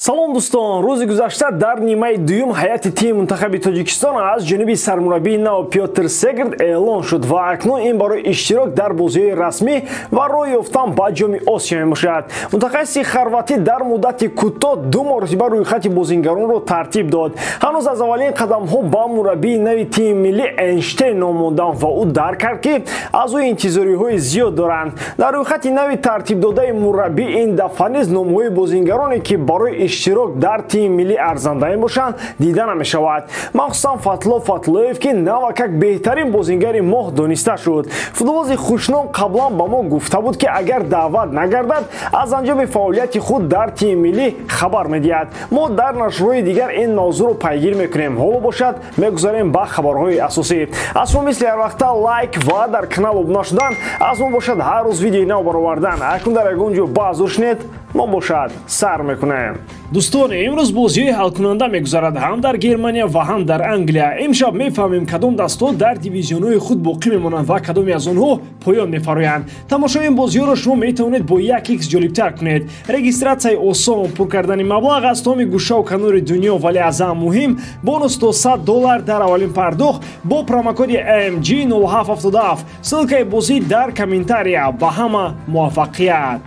Салом дӯстон, рӯзи гузашта дар нимаи дуюм ҳайати тими мунтахаби Тоҷикистон аз ҷониби сармураббии нав Пётр Сегрд эълон шуд ва акнун ин барои иштирок дар бозиҳои расмӣ ва роҳ ёфтан ба Ҷоми Осиё мебошад. Мутахассиси хорватӣ дар муддати кӯтоҳ ду маротиба рӯйхати бозингаронро тартиб дод. Ҳанӯз аз аввалин қадамҳо ба мураббии нави тими миллӣ Эйнштейн ном монданд ва ӯ дарк кард, ки аз ӯ интизориҳои зиёд доранд. Дар рӯйхати нави тартибдодаи мураббӣ ин дафъа низ номҳои бозингароне, ки барои иштирок дар тими миллӣ арзанда мебошанд, дида намешавад. Махсусан Фатло Фатлоев, ки навакак беҳтарин бозингари моҳ дониста шуд. Футболбози хушном қаблан ба мо гуфта буд, ки агар даъват нагардад, аз анҷоми фаъолияти худ дар тими миллӣ хабар медиҳад. Мо дар нашрҳои дигар ин мавзӯъро пайгир мекунем. Ҳоло бошад, мегузарем ба хабарҳои асосӣ. Аз шумо мисли ҳарвақта лайк ва дар канал обуна шудан, аз мо бошад ҳар рӯз видеои нав баровардан. Акнун дар ягон ҷо баъзур шинед, мо бошад сар мекунем. Дӯстон, имрӯз бозиҳои ҳалкунанда мегузарад ҳам дар Германия ва ҳам дар Англия. Имшаб мефаҳмем, кадом дастҳо дар дивизионҳои худ боқӣ мемонанд ва кадоме аз онҳо поён мефароянд. Тамошои ин бозиҳоро шумо метавонед бо як икс ҷолибтар кунед. Регистратсияи осон, пур кардани маблағ аз томи гӯшаву канори дунё, вале аз ҳам муҳим бонус то $100 дар аввалин пардохт бо промокоди MG0777. Ссылкаи бозӣ дар комментария. Ба ҳама муваффақият!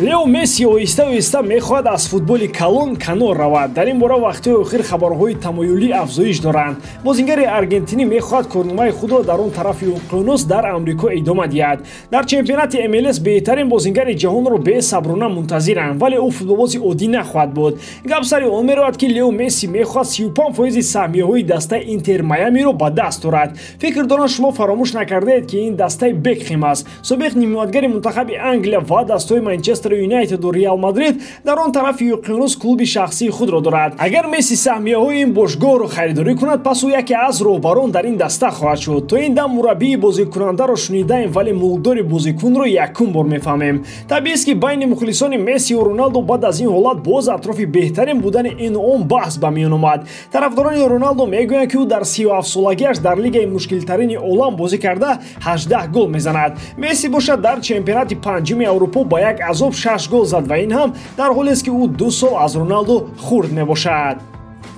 Лео Месси оҳиста оҳиста мехоҳад аз футболи калон канор равад. Дар ин бора вақтҳои охир хабарҳои тамоюлӣ афзоиш доранд. Бозингари аргентинӣ мехоҳад корномаи худро дар он тарафи уқёнус дар Амрико идома диҳад. Дар чемпионати МЛС беҳтарин бозингари ҷаҳонро бесаброна мунтазиранд, вале ӯ футболбози оддӣ нахоҳад буд. Гап сари он меравад, ки Лео Месси мехоҳад 35% саҳмияҳои дастаи Интер Майамиро ба даст орад. Фикр дорам, шумо фаромӯш накардаед, ки ин дастаи Бекхем аст. Собиқ нимҳимоятгари мунтахаби Англия ва дастаҳои Манчестер Юнайтед ва Реал Мадрид дар он тарафи уқёнус клуби шахсии худро дорад. Агар Месси саҳмияҳои ин бошгоҳро харидорӣ кунад, пас ӯ яке аз роҳбарон дар ин даста хоҳад шуд. То ин дам мураббии бозикунандаро шунидаем, вале мулкдори бозикунро якум бор мефаҳмем. Табиист, ки байни мухлисони Месси ва Роналдо баъд аз ин ҳолат боз атрофи беҳтарин будани ин он баҳс ба миён омад. Тарафдорони Роналдо мегӯянд, ки ӯ дар 37-солагиаш дар лигаи мушкилтарини олам бозӣ карда 18 гол мезанад. Месси бошад дар чемпионати панҷуми Аврупо ба як азоб 6 гол зад ва ин ҳам дар ҳолест, ки ӯ 2 сол аз Роналдо хурд мебошад.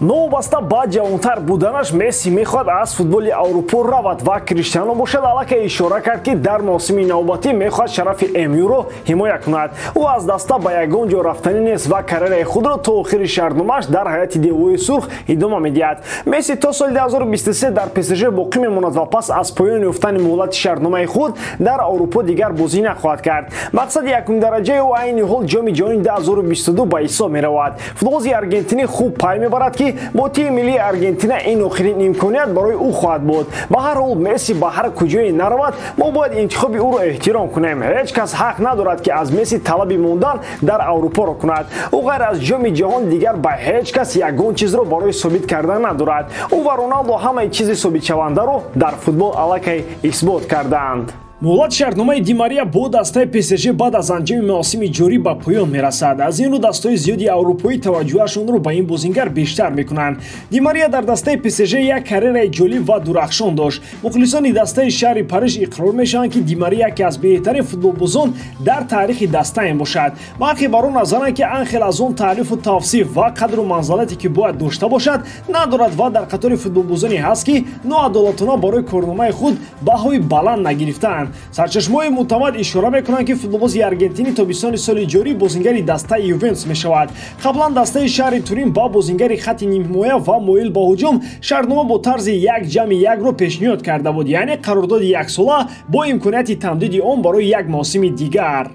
Новобаста ба ҷавонтар буданаш, Месси мехоҳад аз футболи Аврупо равад ва Криштиано бошад аллакай ишора кард, ки дар мавсими навбатӣ мехоҳад шарафи МЮ-ро ҳимоя кунад. Ӯ аз даста ба ягон ҷо рафтанӣ нест ва карьераи худро то охири шартномааш дар ҳайати девои сурх идома медиҳад. Месси то соли 2023 дар ПСЖ боқӣ мемонад ва пас аз поён ёфтани муҳлати шартномаи худ дар Аврупо дигар бозӣ нахоҳад кард. Мақсади якумдараҷаи ӯ айни ҳол Ҷоми ҷаҳони 2022 ба ҳисоб меравад. Футболбози аргентинӣ хуб пай мебарад, ки бо тими миллии Аргентина ин охирин имконият барои ӯ хоҳад буд. Ба ҳар ҳол, Месси ба ҳар куҷое наравад, мо бояд интихоби ӯро эҳтиром кунем. Ҳеҷ кас ҳақ надорад, ки аз Месси талаби мондан дар Аврупоро кунад. Ӯ ғайр аз Ҷоми ҷаҳон дигар ба ҳеҷ кас ягон чизро барои собит кардан надорад. Ӯ ва Роналдо ҳамаи чизи собитшавандаро дар футбол аллакай исбот кардаанд. Муҳлати шартномаи Ди Мария бо дастаи ПСЖ баъд аз анҷоми мавсими ҷорӣ ба поён мерасад. Аз ин рӯ дастҳои зиёди аврупоӣ таваҷҷӯҳашонро ба ин бозингар бештар мекунанд. Ди Мария дар дастаи ПСЖ як карьераи ҷолиб ва дурахшон дошт. Мухлисони дастаи шаҳри Париж иқрор мешаванд, ки Ди Мария яке аз беҳтарин футболбозон дар таърихи даста мебошад. Бархе бар он назаранд, ки Анхел аз он таърифу тавсиф ва қадру манзалате, ки бояд дошта бошад, надорад ва дар қатори футболбозоне ҳаст, ки ноадолатона барои корномаи худ баҳои баланд нагирифтаанд. Сарчашмаҳои мӯътамад ишора мекунанд, ки футболбози аргентинӣ тобистони соли ҷорӣ бозингари дастаи Ювентус мешавад. Қаблан дастаи шаҳри Турин ба бозингари хатти нимҳимоя ва моил ба ҳуҷум шартнома бо тарзи 1+1-ро пешниҳод карда буд, яъне қарордоди яксола бо имконияти тамдиди он барои як мавсими дигар.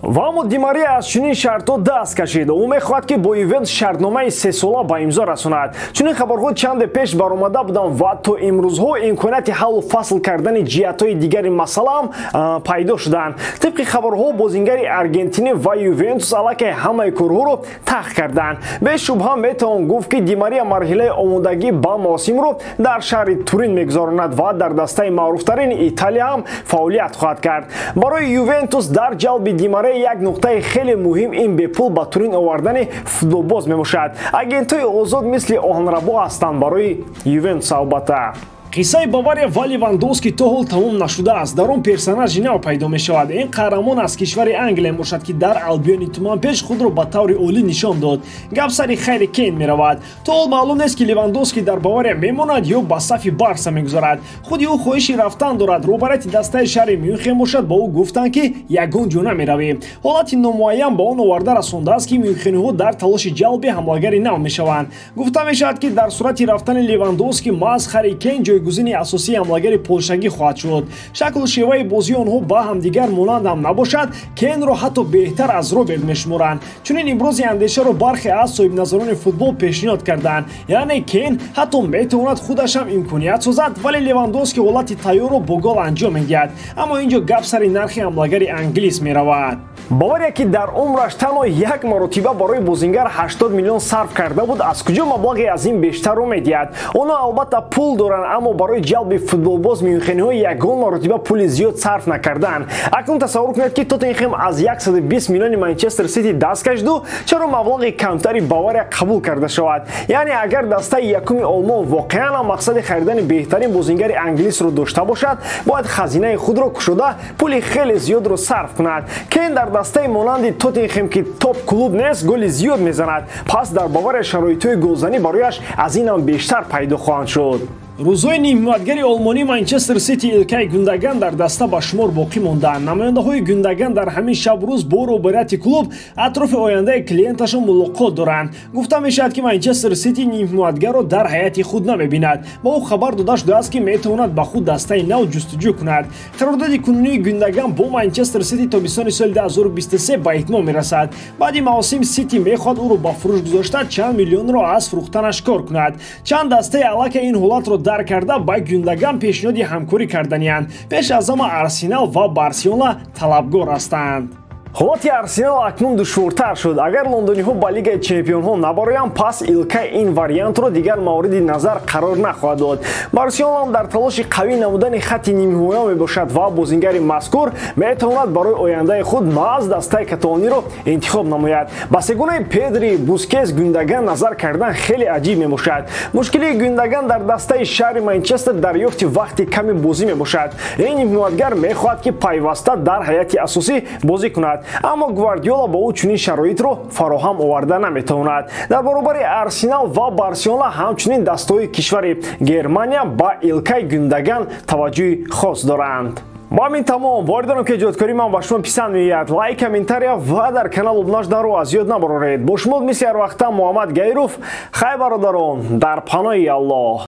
Ва аммо Ди Мария аз чунин шартҳо даст кашид. Ӯ мехоҳад, ки бо Ювентус шартномаи сесола ба имзо расонад. Чунин хабарҳо чанде пеш баромада буданд ва то имрӯзҳо имконияти ҳаллу фасл кардани ҷиҳатҳои дигари масъала ҳам пайдо шуданд. Тибқи хабарҳо, бозингари аргентинӣ ва Ювентус аллакай ҳамаи корҳоро тахт карданд. Бешубҳа метавон гуфт, ки Ди Мария марҳилаи омодагӣ ба мавсимро дар шаҳри Турин мегузаронад ва дар дастаи маъруфтарини Италия ҳам фаъолият хоҳад кард. Барои Ювентус дар ҷалби Ди Мария як нуқтаи хеле муҳим ин бепул ба Турин овардани футболбоз мебошад. Агентҳои озод мисли оҳанрабо ҳастанд барои Ювентус албатта. Қиссаи Бавария ва Левандовски то ҳол тамом нашудааст. Дар он персонажи нав пайдо мешавад. Ин қаҳрамон аз кишвари Англия мебошад, ки дар Албиони туманпеш худро ба таври олӣ нишон дод. Гап сари Харри Кейн меравад. То ҳол маълум нест, ки Левандовски дар Бавария мемонад ё ба сафи Барса мегузарад. Худи ӯ хоҳиши рафтан дорад. Роҳбарияти дастаи шаҳри Мюнхен бошад, ба ӯ гуфтанд, ки ягон ҷо намеравӣ. Ҳолати номуайян ба он оварда расондааст, ки мюнхениҳо дар талоши ҷалби ҳамлагари нав мешаванд. Гуфта мешавад, ки дар сурати рафтани Левандовски маҳз Харри Кейн ҷойгузини асосии ҳамлагари полшагӣ хоҳад шуд. Шаклу шеваи бозии онҳо ба ҳамдигар монанд ҳам набошад, Кейнро ҳатто беҳтар аз Роберт мешуморанд. Чунин ибрози андешаро бархе аз соҳибназарони футбол пешниҳод карданд. Яъне Кейн ҳатто метавонад худаш ҳам имконият созад, вале Левандовски ҳолати тайёрро бо гол анҷом медиҳад. Аммо ин ҷо гап сари нархи ҳамлагари англис меравад. Бавария, ки дар умраш танҳо як маротиба барои бозингар 80 миллион сарф карда буд, аз куҷо маблағе аз ин бештарро медиҳад? Онҳо албатта пул доранд, аммо барои ҷалби футболбоз мюнхениҳо ягон маротиба пули зиёд сарф накарданд. Акнун тасаввур кунед, ки Тоттенхем аз 120 миллиони Манчестер Сити даст кашиду чаро маблағи камтари Бавария қабул карда шавад? Яъне агар дастаи якуми Олмон воқеан ҳам мақсади харидани беҳтарин бозингари англисро дошта бошад, бояд хазинаи худро кушода пули хеле зиёдро сарф кунад. Кейн дар дастаи монанди Тоттенхем, ки топ клуб нест, голи зиёд мезанад. Пас дар Бавария шароитҳои голзанӣ барояш аз ин ҳам бештар пайдо хоҳанд шуд. Рӯзҳои нимҳимоятгари олмонӣ Манчестер Сити Илкай Гюндаган дар даста ба шумор боқӣ монданд. Намояндаҳои Гюндаган дар ҳамин шабрӯз бо роҳбарияти клуб атрофи ояндаи клиенташон мулоқот доранд. Гуфта мешавад, ки Манчестер Сити нимҳимоятгарро дар ҳайати худ намебинад. Ба ӯ хабар дода шудааст, ки метавонад ба худ дастаи нав ҷустуҷӯ кунад. Қарордоди кунунии Гюндаган бо Манчестер Сити тобистони соли 2023 ба итмом мерасад. Баъди мавсим Сити мехоҳад ӯро ба фурӯш гузошта чанд миллионро аз фурӯхтанаш кор кунад. Чанд дастаи аллакай ин ҳолатро дарк карда ба Гюндаган пешниҳоди ҳамкорӣ карданианд. Пеш аз ҳама Арсенал ва Барселона талабгор ҳастанд. Ҳолати Арсенал акнун душвортар шуд. Агар лондониҳо ба Лигаи чемпионҳо набароянд, пас Илкай ин вариантро дигар мавриди назар қарор нахоҳад дод. Барселона ҳам дар талоши қавӣ намудани хатти нимҳимоя мебошад ва бозингари мазкур метавонад барои ояндаи худ маҳз дастаи каталониро интихоб намояд. Ба сегунаи Педри, Бускес, Гюндаган назар кардан хеле аҷиб мебошад. Мушкилии Гюндаган дар дастаи шаҳри Манчестер дарёфти вақти ками бозӣ мебошад. Ин нимҳимоятгар мехоҳад, ки пайваста дар ҳайати асосӣ бозӣ кунад, аммо Гвардиола ба ӯ чунин шароитро фароҳам оварда наметавонад. Дар баробари Арсенал ва Барселона ҳамчунин дастаҳои кишвари Германия ба Илкай Гюндаган таваҷҷӯҳи хос доранд. Бо ҳамин тамом. Боварӣ дорам, ки эҷодкории ман ба шумо писанд меояд. Лайк, комментария ва дар канал обуна шуданро аз ёд набароред. Бо шумо мисли ҳар вақта Муҳаммад Гаиров. Хай, бародарон, дар паноҳи Аллоҳ.